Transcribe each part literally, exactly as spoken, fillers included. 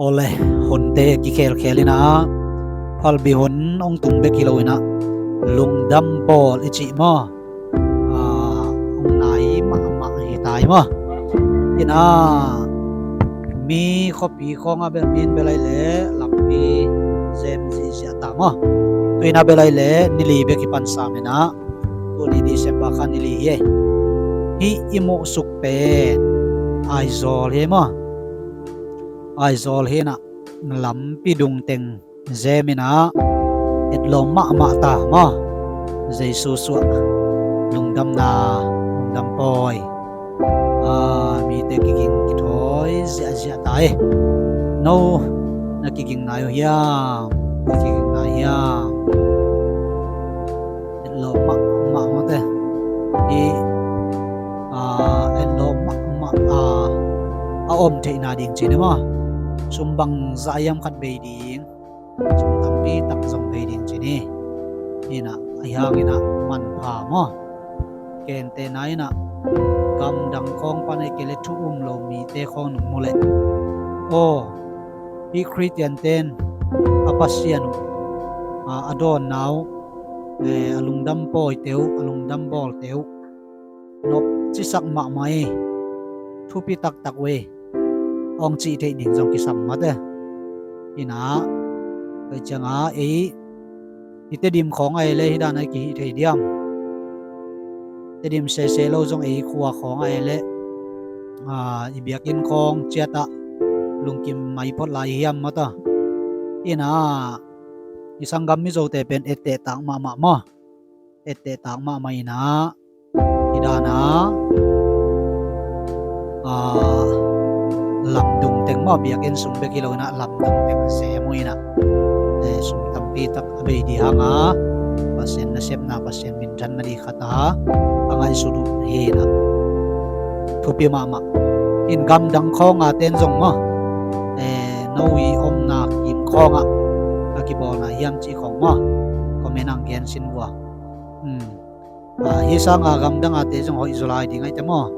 Awle, hunte kikhelkhel inah, phalbi hun hong tung bek hi lo inah, lungdam bawl i cih maw? Ah, hong nai mahmah hi ta hi maw? Inah, mi khuapi khawngah bel min bel ai leh lampi zem zihziah ta maw? Tu inah bel ai leh ni li bek hi pan sam inah, tuni December kha ni li hi. Hih i muhsuk pen Aizawl hi maw? Aizawl hi inah, lampi dungteng zem inah, etlawm mahmah ta maw? Jesu suah, lungdamna, lungdam pawi. Ah, mite kiging kithawi ziahziah ta hi. No na kiging nai uh hiam? Na kiging nai hiam? Etlawm mahmah mawte. Hih, ah, etlawm mahmah, ah, a om theihna ding ci ni maw? Sum bangzah hiam khat bei ding, sum tampi tak zong bei ding ci ni. Inah, ahi hang inah manpha maw? Gentehna inah, gamdang khawng pan ahih kei leh thu um lo mite khawng nong mu leh, aw, hih Khristian ten a Pasian uh, ah, a dawnna uh, eh, a lungdam pawite uh, a lungdam bawlte uh nopcisak mahmah hi, thupi taktak uh hi, hong cih theih ding zong kisam mawte. Inah, tua ciangah ei, i Tedim khawng ai leh hih dan a i kihih thei diam? Tedim sese lo zong ei khua khawng ai leh, ah, i biakinn khawng ciatah lungkim mai phot lai hiam maw ta? Inah, i sanggam Mizote pen etteh tak mahmah maw? Etteh tak mahmah inah, hih dan a, ah, lamdung teng maw, biakinn sung bek hi lo inah, lamdung teng zem uh inah, eh, sum tampi tak a bei ding hang a, Pasian nasepna, Pasian minthanna ding khat a, a ngaihsut uh hi inah, thupi mahmah. In gamdang khawng a ten zong maw, eh, no i omna kim khawngah a kibawlna hiam cih khawng maw, comment ah gen sin vua. Hmm. Ah, hih sanga gamdang a te zong hoih zaw lai ding ahih teh maw,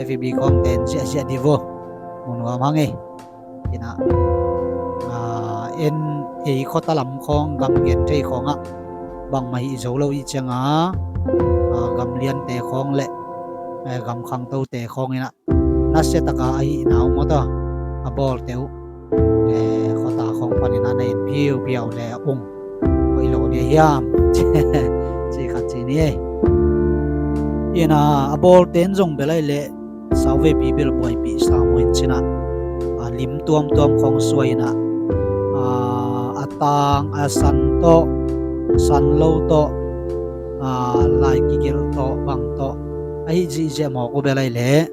F B khawng ten ziahziah dih vua. Mu nuam hang ei. Inah, ah, en ei khuata lam khawng gam gen thei khawngah bangmah hih zo lo i cianga, ah, gam liante khawng leh, eh, gam khangtote khawng inah, nasia taka ahihna uh maw ta, a bawlte uh, eh, khuata khawng panin a na en phiuphiau le ung, hoih lo ding hiam? Cih khat ci ni ei. Inah, a bawlte in zong bel ai leh sauveipi bel buaipih sam uh in ci inah, a lim tuamtuam khawng suai inah, a, a tang a san tawh, san lo tawh, a, lai kigelh tawh, bang tawh, ahi zihziah mawk uh bel ai leh,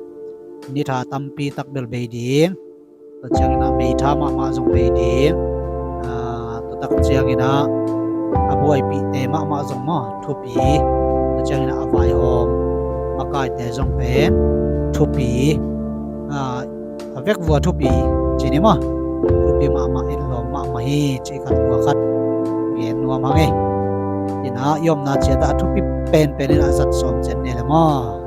nitha tampi tak bel bei ding. Tua ciang inah meitha mahmah zong bei ding. Ah, tua tak ciang inah a buaipihte mahmah zong maw, thupi. Tua ciang inah a vaihawm makaite zong pen thupi. Ah, a vekvua thupi ci ni maw, thupi mahmah, etlawm mahmah hi cih khat, tua khat gen nuam hang ei. Inah, i omna ciatah a thupi penpen inah zat sawm ciat ni le maw.